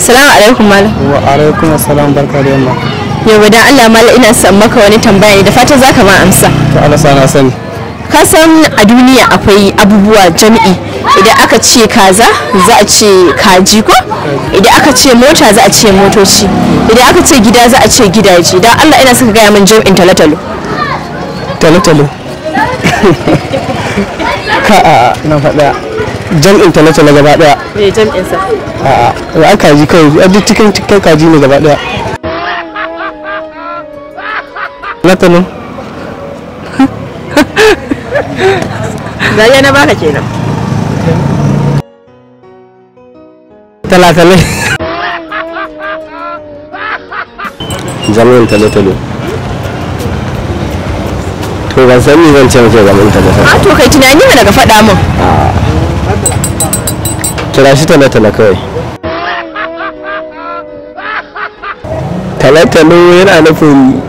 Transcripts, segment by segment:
Salamu alaikum malam. Wa alaikum assalam, barka da yamma. Yau dan Allah malam ina son maka wani tambaya ne da fatan zaka ma amsa. To Allah sa na sani. Ka san a duniya akwai abubuwa jami'i, idan aka ce kaza za a ce kaji ko? Idan aka ce mota za a ce motoci, idan aka ce gida za a ce gidaje. Dan Allah ina son ka gaya min jami'in talotalo. Talotalo. Ka a na faɗa jam'in talotalo gaba ɗaya. Me jami'in sa? A'a, a kaji kawai, a duk cikin cikin kaji ne gaba ɗaya. Talotalo. Dariya na baka kenan. Talatale. Jami'in talo-talo. To ban san me zan ce muke jami'in talo-talo. A to kai tunani mana ka faɗa min. Kira shi talo-talo kawai. Talo-talo yana nufin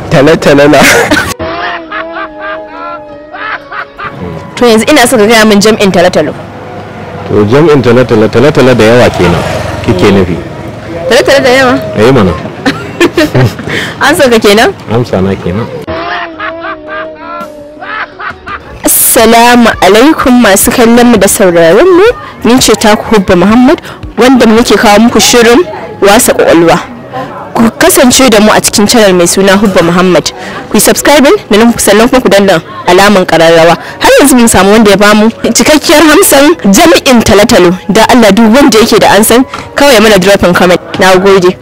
talo-talo na. To yanzu ina so ka gaya min jam'in talotalo. To jam'in talo-talo, talo-talo da yawa kenan kike nufi. Talotalo da yawa? Eh mana. An so ka kenan? Amsa na kenan. Assalamu alaikum masu kallon mu da sauraron mu, ni ce taku Hubba Muhammad wanda muke kawo muku shirin wasa kwakwalwa. Ku kasance da mu a cikin channel mai suna Hubba Muhammad. Ku yi subscribing da nan sannan kuma ku danna alaman kararrawa. Har yanzu mun samu wanda ya bamu cikakkiyar hamsan jami'in talotalo. Da Allah duk wanda yake da ansan kawai mana dropping comment. Na gode.